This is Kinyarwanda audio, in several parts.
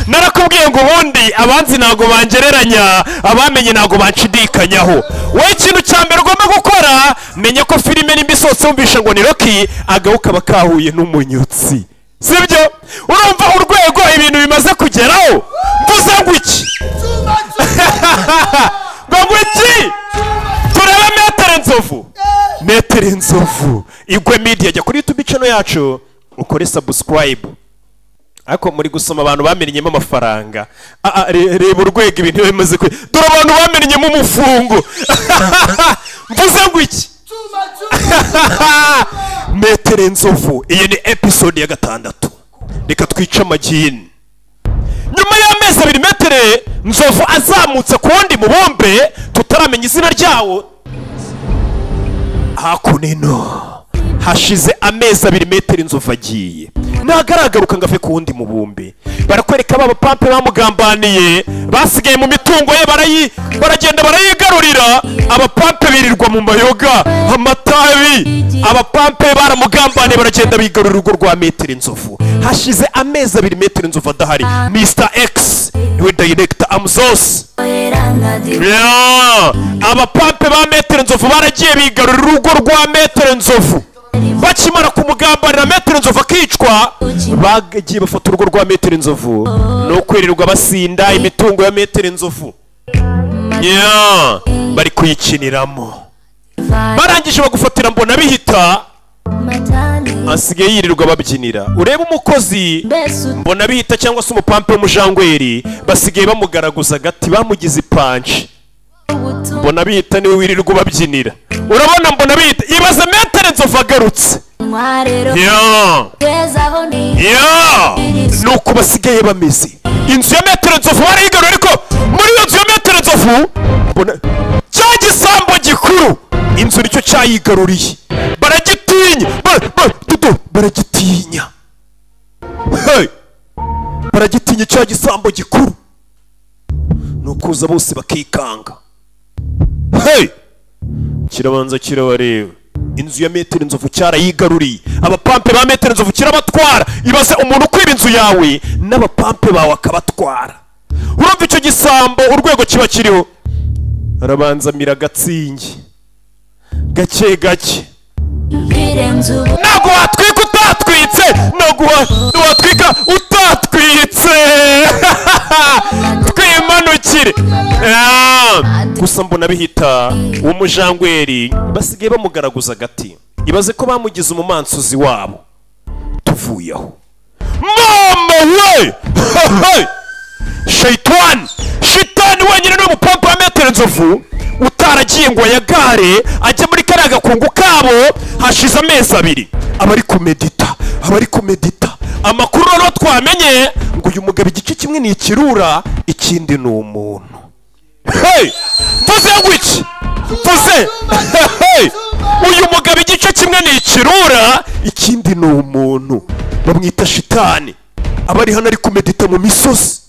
Narakubwiye ngo ubundi abanzi ntago bangereranya, abamenye ntago banshidikanyaho. Wowe ikintu cya mbere ugomba gukora, menya ko filime nimba isohotse wumvishe ngo ni Rocky, agahu kaba kahuye n'umunyutsi. Sibyo? Urumva urwego ibintu bimaze kugeraho? Mvuze ngo iki? Ngo iki? Turebe Metero Nzovu. Metero Nzovu. Igwe Media, jya kuri YouTube channel yacu ukore subscribe. Ariko muri gusoma abantu bamenyemo amafaranga. Reba urwego ibintu bimaze kwe. Dore abantu bamenyemo umufungo. Mvuze ngo iki? Metero Nzovu. Iyi ni episode ya 6. Reka twice amagini. Nyuma y'amezi abiri Metero Nzovu azamutse ku wundi mubumbe tutaramenya izina ryawo. Hakunino hashize amezi abiri Metero Nzovu agiye, ntagaragaruka ngo ave ku wundi mubumbe. Barakwereka ba bapampe bamugambaniye basigaye mu mitungo ye, baragenda barayigarurira. Abapampe birirwa mu mayoga, amatabi. Abapampe baramugambaniye baragenda bigarurira urugo rwa Metero Nzovu. Hashize amezi abiri Metero Nzovu adahari. Mr X niwe director Amzos. Abapampe ba Metero Nzovu baragiye bigarurira urugo rwa Metero Nzovu. Bakimara kumugambanira Metero Nzovu akicwa, bagiye bafata urugo rwa Metero Nzovu no kwirirwa basinda imitungo ya Metero Nzovu. Bari kuyikiniramo. Barangije bagufatira mbona bihita, asigaye yirirwa babyinira. Urebe umukozi mbona bihita cyangwa se umupampe w'umujangweri, basigaye bamugaraguza agati, bamugize ipanci. Mbona bihita niwe wirirwa babyinira. Urabona mbona bihita, ibaze Metero Nzovu agarutse. Nuko basigaye bameze. Inzu ya Metero Nzovu barayigarura, ariko muri iyo nzu ya Metero Nzovu mbona cya gisambo gikuru, inzu nicyo cyayigaruriye. Baragitinya, baragitinya. Hey! Baragitinya cya gisambo gikuru. Nukuza bose bakikanga. Hey! Kirabanza kirabareba. Inzu ya Metero Nzovu cyarayigaruriye. Abapampe ba Metero Nzovu kirabatwara. Ibaze umuntu ukwiba inzu yawe n'abapampe bawe akabatwara. Urumva icyo gisambo urwego kiba kiriho. Arabanza mira gatsingi gake gake. Ntabwo watwika utatwitse, ntabwo watwika utatwitse. Twimanukire. Gusa mbona bihita umujangweri basigaye bamugaraguza agati. Ibaze ko bamugize umumansuzi wabo. Tuvuyeho. Mama we! Shaitan! Shitani wenyine ni umupampa wa Metero Nzovu utaragiye ngo ayagare ajye muri kariya gakungu kabo. Hashize amezi abiri abari kumedita, abari kumedita. Amakuru rero twamenye ngo uyu mugabo igice kimwe ni ikirura, ikindi ni umuntu. Hey! Mvuze ngo iki? Mvuze! Hey! Uyu mugabo igice kimwe ni ikirura, ikindi ni umuntu. Bamwita Shitani. Abari hano ari kumedita mu misozi.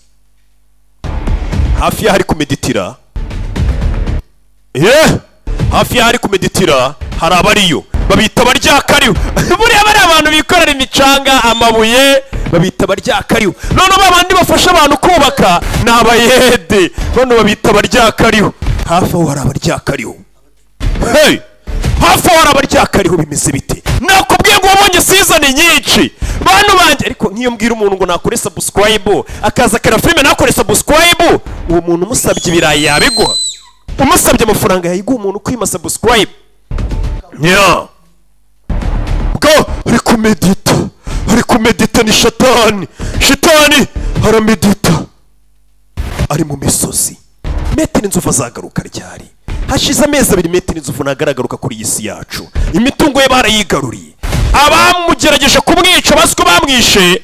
Hafi y'aho ari kumeditira, hafi y'aho ari kumeditira hari abariyo babita abaryakariho. Buriya bari abantu bikorera imicanga, amabuye, babita abaryakariho. None babandi bafasha abantu kubaka ni abayede, bano babita abaryakariho. Hafi aho hari abaryakariho. Hey! Hafi aho hari abaryakariho. Bimeze bite? Nakubwiye ngo wabonye season nyinshi bantu banjye, ariko nk'iyo mbwira umuntu ngo nakore subscribe akaza akara filime nakore subscribe, uwo muntu umusabye ibirayi yabiguha, umusabye amafaranga yayiguha umuntu kwima subscribe. Bwo ari kumedita, ari kumedita ni shatani. Shitani aramedita ari mu misozi. Metero Nzovu azagaruka ryari? Hashize amezi abiri Metero Nzovu ntagaragaruka kuri iyi si yacu. Imitungo ye barayigaruriye. Abamugerageje kumwica bazi ko bamwishe.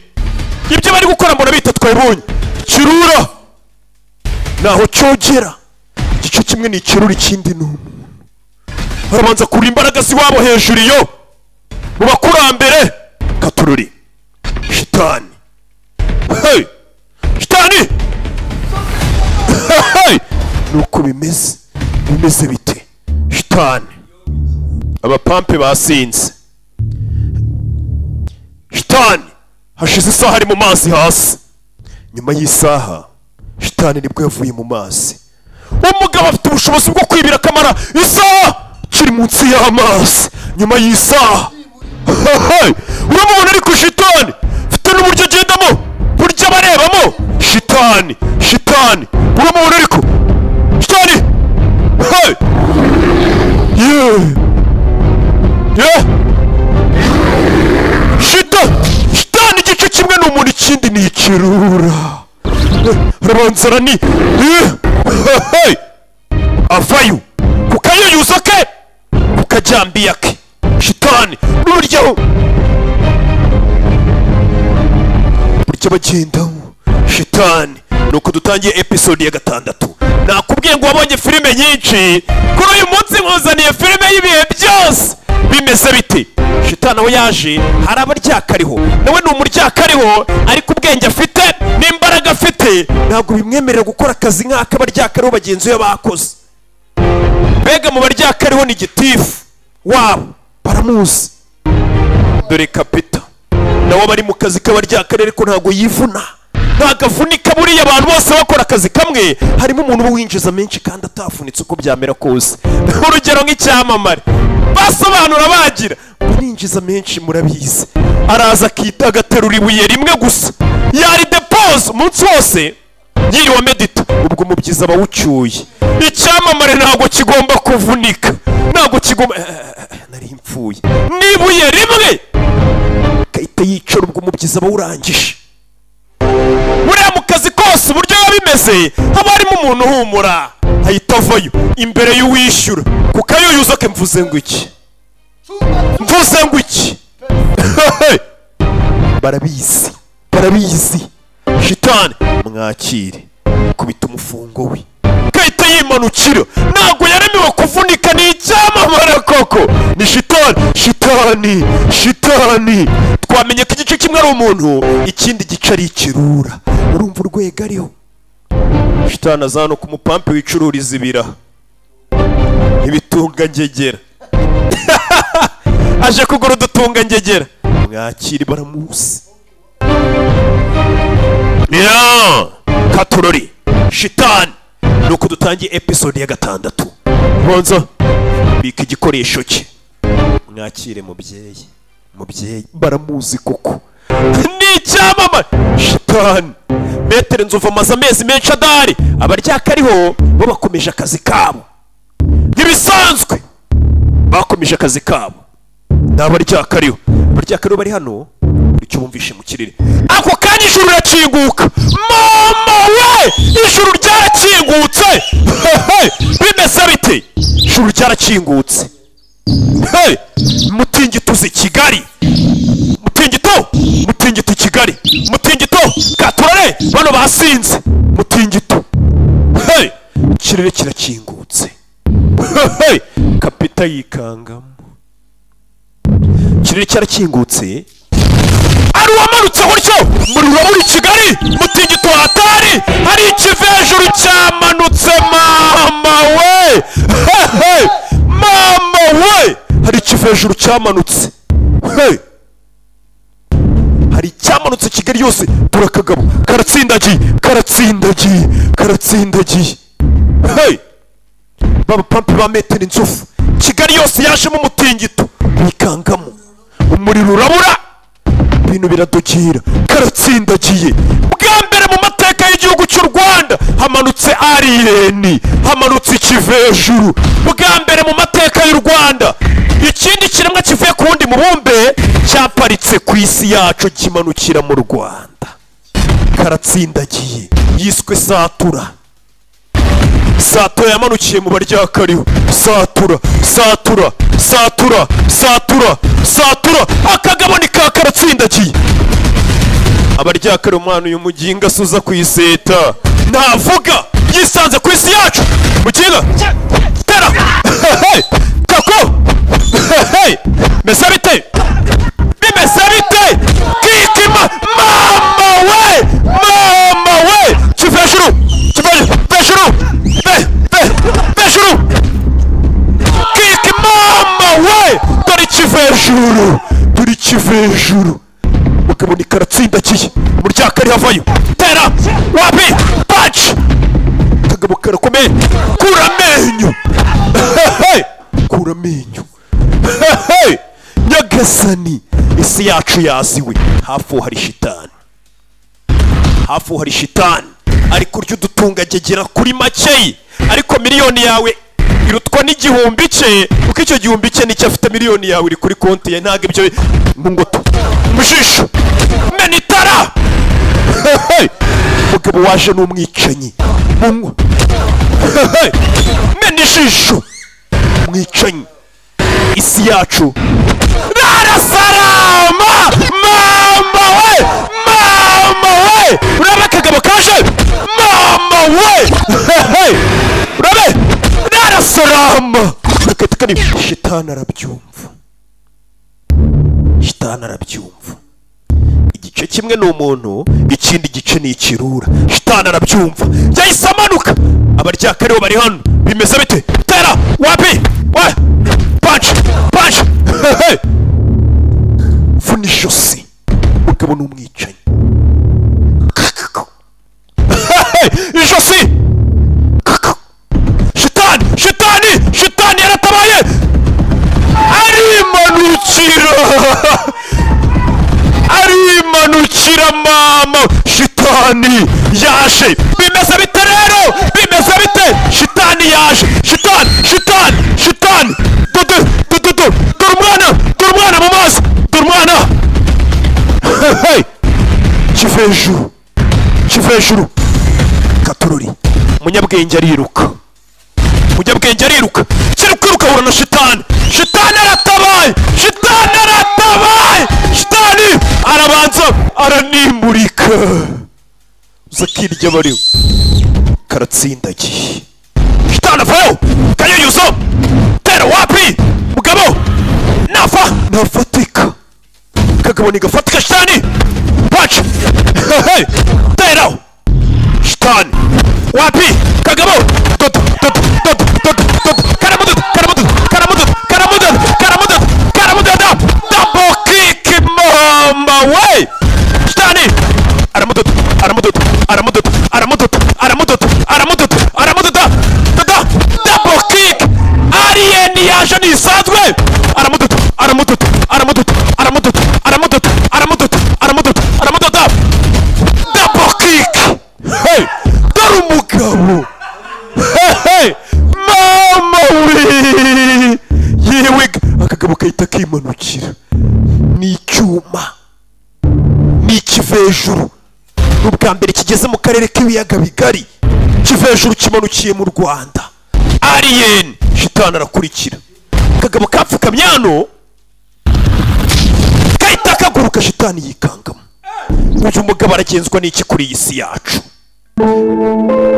Ibyo bari gukora mbona bita twabonye. Kirura naho cyogera. Igice kimwe ni ikirura, ikindi ni umuntu. Barabanza kuri imbaraga ziwabo hejuru iyo mu bakurambere. Katururi Shitani. Hey! Shitani! Hey! Nuko bimeze. Bimeze bite? Shitani. Abapampe basinze. Shitani hashize isaha ari mu mazi hasi. Nyuma y'isaha shitani nibwo yavuye mu mazi. Umugabo afite ubushobozi bwo kwibira kamara isaha kiri munsi y'amazi. Nyuma y'isaha uramubona ariko shitani afite n'uburyo agendamo, buryo abarebamo. Shitani, shitani, uramubona ariko shitani. Hey! Yeah! Yeah! Shitani igice kimwe ni umuntu, ikindi ni ikirura. Arabanza ni hey! Avayo kukayuyuza ke kukajambiya ke. Shitani n'uburyo buryo bagendamo. Shitani nuko dutangiye episode ya 6. Nakubwiye ngo wabonye filime nyinshi, kuri uyu munsi nkuzaniye filime y'ibihe byose. Bimeze bite? Shitani aho yaje hari abaryakariho, nawe ni umuryakariho, ariko ubwenge afite n'imbaraga afite ntabwo bimwemerera gukora akazi nk'aka abaryakariho bagenzi be bakoze. Mbega mu baryakariho ni gitifu wabo baramuzi. Dore kapita nawe bari mu kazi k'abaryakariho, ariko ntabwo yivuna, ntabwo avunika. Buriya abantu bose bakora akazi kamwe, harimo umuntu winjiza menshi kandi atafunitse uko byamera kose. Urugero nk'icyamamare basobanura bagira urinjiza menshi, murabizi. Araza akita agaterura ibuye rimwe gusa, yari depose umunsi wose yiriwe medita, ubwo mubyiza bawucyuye. Icyamamare ntabwo kigomba kuvunika, ntabwo kigomba. Nari mpfuye n'ibuye rimwe kahita yicara, ubwo mubyiza bawurangije. Buriya mu kazi kose uburyo biba bimeze, haba harimo umuntu uhumura ahita avayo imbere y'uwishyura kukayuyuza ke. Mvuze ngo iki? Mvuze ngo iki? Barabizi, barabizi. Shitani mwakire, kubita umufungo we kahita yimanukira. Ntabwo yaremewe kuvunika, ni icyamamare koko, ni shitani. Shitani, shitani. Twamenye ko igice kimwe ari umuntu, ikindi gice ari ikirura. Urumva urwego ariho. Shitani aza hano ku mupampe wicururiza ibira, ibitunga ngegera. Aje kugura udutunga ngegera. Mwakire baramuzi. Ya katurori shitani. Nuko dutangiye episode ya 6. Bonzo bika igikoresho cye. Mwakire mubyeyi, mubyeyi baramuzi koko, ni icyamamare shitani. Metero Nzovu amaze amezi menshi adahari, abaryakariho bo bakomeje akazi kabo nk'ibisanzwe, bakomeje akazi kabo. Ni abaryakariho, abaryakariho bari hano icyo bumvishe mu kirere. Ako kanya ijuru rirakinguka. Mama we, ijuru ryarakingutse. Bimeze bite? Ijuru ryarakingutse. Hey, mutingito uzi Kigali, mutingito, mutingito Kigali, mutingito katurare, bano basinze mutingito. Hey, ikirere kirakingutse. Hey, kapita yikangamo. Ikirere cyarakingutse. Ari uwamanutse gutyo umuriro muri Kigali, mutingito hatari, hari ikivejuru cyamanutse. Mama we, hey, mama we, hari ikivejuru cyamanutse. Hey, hari icyamanutse Kigali yose. Turakagabo karatsindagiye, karatsindagiye, karatsindagiye. Hey, baba pampe ba metero Inzovu, Kigali yose yashemo umutingito, bikangamo umuriro urabura, ibintu biradukira. Karatsindagiye. Bwa mbere mu mateka y'igihugu cy'u Rwanda hamanutse alien, hamanutse ikivejuru. Bwa mbere mu mateka y'u Rwanda ikindi kiremwa kivuye ku wundi mubumbe cyaparitse ku isi yacu kimanukira mu Rwanda. Karatsindagiye, yiswe Satura. Satura yamanukiye mu baryakariho. Satura, Satura, Satura, Satura, Satura. Akagabo ni ka karatsindagiye. Abaryakari umwana uyu muginga asuza kuyiseta ntavuga, yisanze ku isi yacu. Muginga tera kako. Mese bite? Bimeze bite? Kikima mama we, mama we. Kivejuru, kivejuru, vejuru, ve ve vejuru. Kiki mama we, dore ikivejuru, dore ikivejuru. Ukabona karatsindagiye, muryakari havayo. Tera Nyagasani, isi yacu yaziwe. Hafi hari shitani, hafi hari shitani ari kurya udutunga gegera kuri make, ariko miliyoni yawe irutwa n'igihumbi cye, kuko icyo gihumbi cye nicyo afite. Miliyoni yawe iri kuri konti ye, ntabwo ibyo mungoto mujisho mena itara. Umugabo waje n'umwicanyi, mena ijisho umwicanyi. Isi yacu barasarama. Mama we, mama we, urabe akagabo kaje, mama we, urabe narasarama. Shitani arabyumva, shitani arabyumva. Igice kimwe ni umuntu, ikindi gice ni ikirura. Shitani arabyumva, yahise amanuka. Abaryakaribo bari hano, bimeze bite? Tera wapi we, punch punch, vuna ijosi. Umugabo ni umwicanyi, ijosi. Shitani, shitani, shitani yaratabaye, arimanukira, arimanukira. Mama, shitani yaje. Bimeze bite rero? Bimeze bite? Shitani yaje, shitani, shitani, shitani. Dudu dudu du, dore umwana, dore umwana mu mazi, dore umwana. Kiva hejuru, kiva hejuru. Katururi, umunyabwenge ariruka, umunyabwenge ariruka. Kiri kwiruka ahura na shitani. Shitani aratabaye, shitani aratabaye, shitani arabanza aranimurika. Uzakirya bariho karatsindagiye. Shitani avayo kayuyuzo, tera wapi mugabo, nafa nafatika kagabo nigafatika. Shitani punch, tera shitani wapi kagabo, dot dot dot dot dot, karamududu karamududu karamududu karamududu karamududu karamududu, double kick. Mama we, shitani aramududu aramududu aramududu aramududu aramududu aramududu aramududu, double kick. Alien yaje ntisanzwe, aramududu aramududu aramududu aramududu aramududu aramududu aramududu aramududu, double kick. Hey, dore umugabo. Hey, mama we, yewe akagabo kahita kimanukira. Ni icyuma, ni ikivejuru. N'ubwa mbere kigeze mu karere k'ibiyaga bigari, kivejuru kimanukiye mu Rwanda. Alien, shitani arakurikira. Akagabo kapfukamye hano kahita kaguruka, shitani yikangamo. Uyu mugabo aragenzwa n'iki kuri iyi si yacu?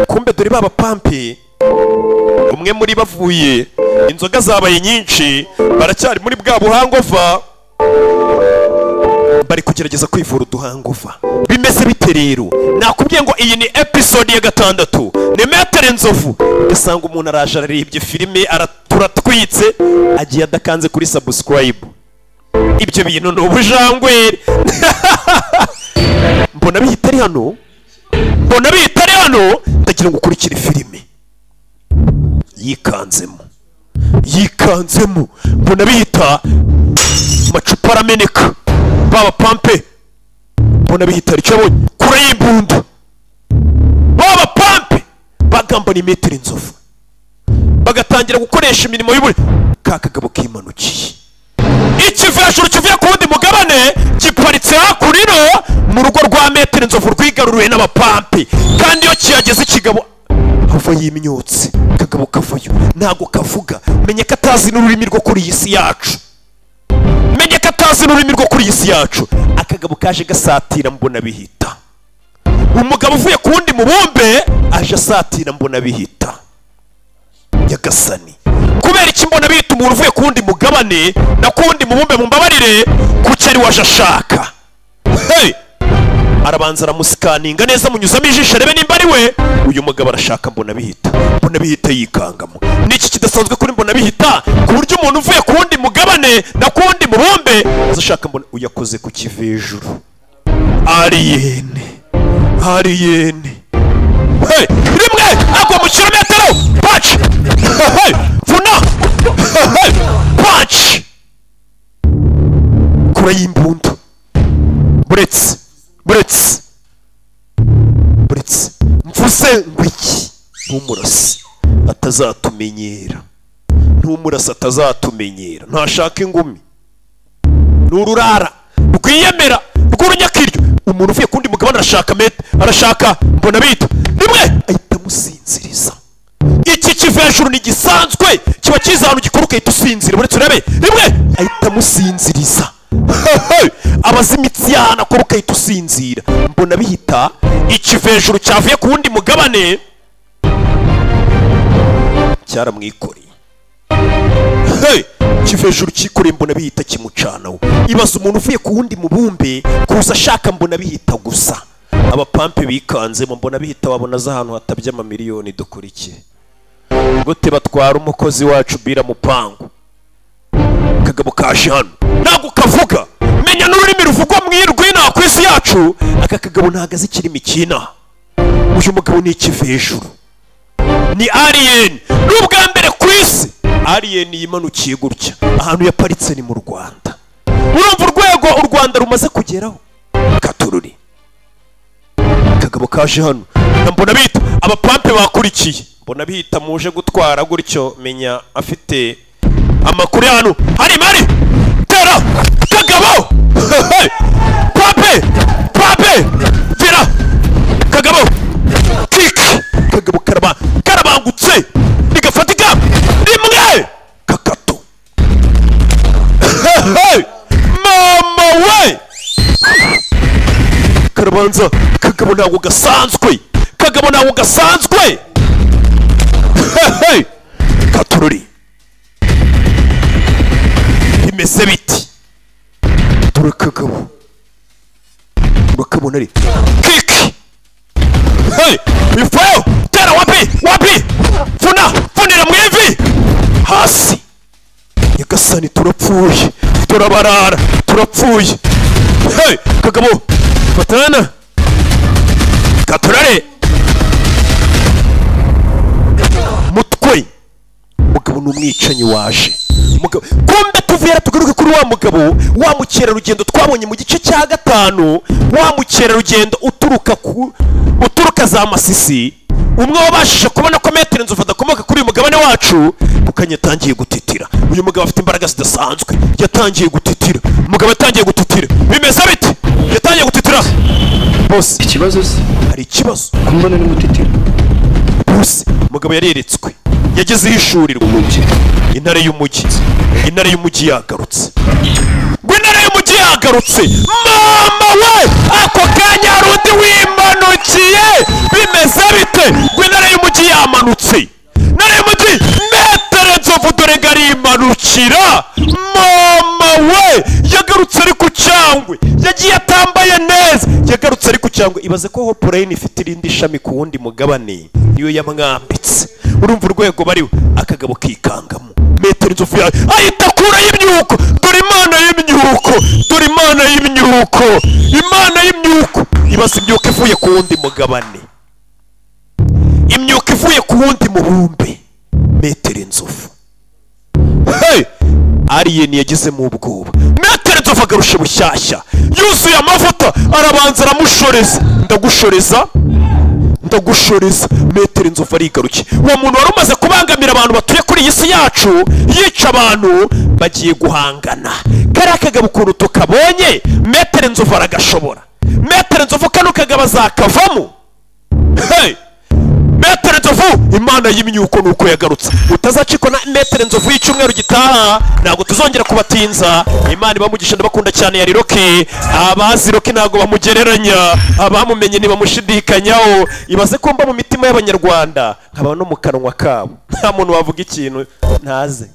Kumbe dore baba pampe, umwe muri bavuye inzoga zabaye nyinshi, baracyari muri bwa buhangova, bari kugerageza kwivura uduhangova. Bimeze bite rero? Nakubwiye ngo iyi ni episode ya 6, ni Maître Nzovu. Ugasanga umuntu araje ararebye filime araturatwitse, agiye adakanze kuri subscribe. Ibyo bintu ni ubujangwere. Mbona bihita ari hano, mbona bihita ari hano. Ndagira ngo ukurikire filime. Yikanzemo, yikanzemo. Mbona bihita, amacupa arameneka. Baba pampe, mbona bihita icyo abonye kure y'imbunda. Baba pampe bagamba ni Maître Nzovu, bagatangira gukoresha imirimo y'uburi. Ka kagabo kimanukiye, ikivejuru kivuye ku wundi mugabane giparitse hakurino mu rugo rwa Maître Nzovu rwigaruriwe n'abapampe. Kandi iyo kiyageze ikigabo hava yimyotse, kagabo kavayo ntago kavuga. Menye ko atazi n'ururimi rwo kuri iyi si yacu, menye ko atazi n'ururimi rwo kuri iyi si yacu. Akagabo kaje gasatira mbona bihita. Umugabo uvuye ku wundi mubumbe aje asatira mbona bihita. Nyagasani, kubera iki mbona bihita umuntu uvuye ku wundi mugabane na ku wundi mubumbe? Mumbabarire, kuki ari waje ashaka? Hey! Arabanza aramusikaninga neza, munyuzamo ijisho arebe nimba ari we. Uyu mugabo arashaka mbona bihita, mbona bihita yikangamo. Niki kidasanzwe kuri mbona bihita, ku buryo umuntu uvuye ku wundi mugabane na ku wundi mubumbe azashaka mbona? Uyakoze ku kivejuru. Alien, alien. Hey, rimwe agwa mu kilometero, punch. Hey, vuna. Hey, punch. Buretse buretse buretse mvuze ngo iki? Ntumurase atazatumenyera, ntumurase atazatumenyera. Ntashaka ingumi, ni ururara rwiyemera rw'urunyakiryo. Umuntu uvuye kundi mugabane arashaka mete, arashaka mbona bita rimwe ahita amusinziriza. Iki kivejuru ni gisanzwe, kiba kiza ahantu gikora ugahita usinzira. Uretse urebe rimwe ahita amusinziriza. Abaza imitsi y'ahantu akora ugahita usinzira. Mbona bihita ikivejuru cyavuye ku wundi mugabane cyaramwikoreye. Hey, kivejuru cyikoreye mbona bihita kimucanaho. Ibaza umuntu uvuye ku wundi mubumbe kuza ashaka mbona bihita gusa. Abapampe bikanzemo mbona bihita wabona za ahantu hatabye amamiliyoni. Dukurikiye gute batwara umukozi wacu bira mupangu. Kagabo kaje hano ntabwo kavuga, menya n'ururimi ruvugwa mwirwi na ku isi yacu. Aka kagabo ntagaze ikirimi kina. Uyu mugabo ni ikivejuru, ni alien. N'ubwa mbere ku isi alien yimanukiye gutya. Ahantu yaparitse ni mu Rwanda. Urumva urwego u Rwanda rumaze kugeraho. Katururi kagabo kaje hano na mbona bita abapampe bakurikiye. Mbona bihita muje gutwara gutyo, menya afite amakuru hano. Hari mari tera kagabo. Pape pape tera kagabo kick. Kagabo karaba karabangutse nigafatika rimwe kakato. Mama we karabanza. Kagabo ntabwo gasanzwe, kagabo ntabwo gasanzwe. Katururi bimeze biti. Dore kagabo urakabona ari kick. Hey, ifayo tera wapi wapi, funa funira mu ivi hasi. Nyagasani turapfuye, turabarara, turapfuye. Hey, kagabo fatana katurare mutwe. Mugabo n'umwicanyi waje. Mugabo kumbe tuvera tugaruke kuri wa mugabo wa mukerarugendo twabonye mu gice cya 5, wa mukerarugendo uturuka za Masisi, umwe wabashije kubona ko metero Nzovu adakomoka kuri uyu mugabane wacu. Mukanya yatangiye gutitira. Uyu mugabo afite imbaraga zidasanzwe, yatangiye gutitira. Umugabo yatangiye gutitira, bimeze bite? Yatangiye gutitira bose. Ikibazo se? Hari ikibazo kumbona ni mutitira bose. Umugabo yareretswe, yageze ihishurirwa intare y'umujyi. Intare y'umujyi yagarutse, ngo intare y'umujyi yagarutse. Mama we ako kanya hari undi wimanukiye. Bimeze bite? Ngo intare y'umujyi yamanutse. Intare y'umujyi metero Nzovu dore ngo arimanukira. Mama we yagarutse ari ku cyangwe, yagiye atambaye neza, yagarutse ari ku cyangwe. Ibaze ko Hope ifite irindi shami ku wundi mugabane niyo yamwambitse. Urumva urwego bariho. Akagabo kikangamo metero Nzovu ahita akura y'imyuko. Dore imana y'imyuko, dore imana y'imyuko, imana y'imyuko. Ibaze imyuko ivuye ku wundi mugabane, imyuko ivuye ku wundi mubumbe. Metero Nzovu hey, alien yagizemo ubwoba. Metero Nzovu agarusha bushyashya, yuzuye amavuta, arabanza aramushoreza. Ndagushoreza, ndagushoreza. Metero Nzovu arigarukiye. Uwo muntu wari umaze kubangamira abantu batuye kuri iyi si yacu, yica abantu, bagiye guhangana. Kariya kagabo ukuntu tukabonye, Metero Nzovu aragashobora. Metero Nzovu kano kagabo azakavamo. Hey, Metero Nzovu imana y'imyuko nuko yagarutse. Utazacikwa na Metero Nzovu y'icyumweru gitaha, ntabwo tuzongera kubatinza. Imana ibamugisha, ndabakunda cyane. Yari Rocky. Abazi Rocky ntabwo bamugereranya, abamumenye ntibamushidikanyaho. Ibaze ko mba mu mitima y'abanyarwanda nkaba no mu kanwa kabo, nta muntu wavuga ikintu ntaze.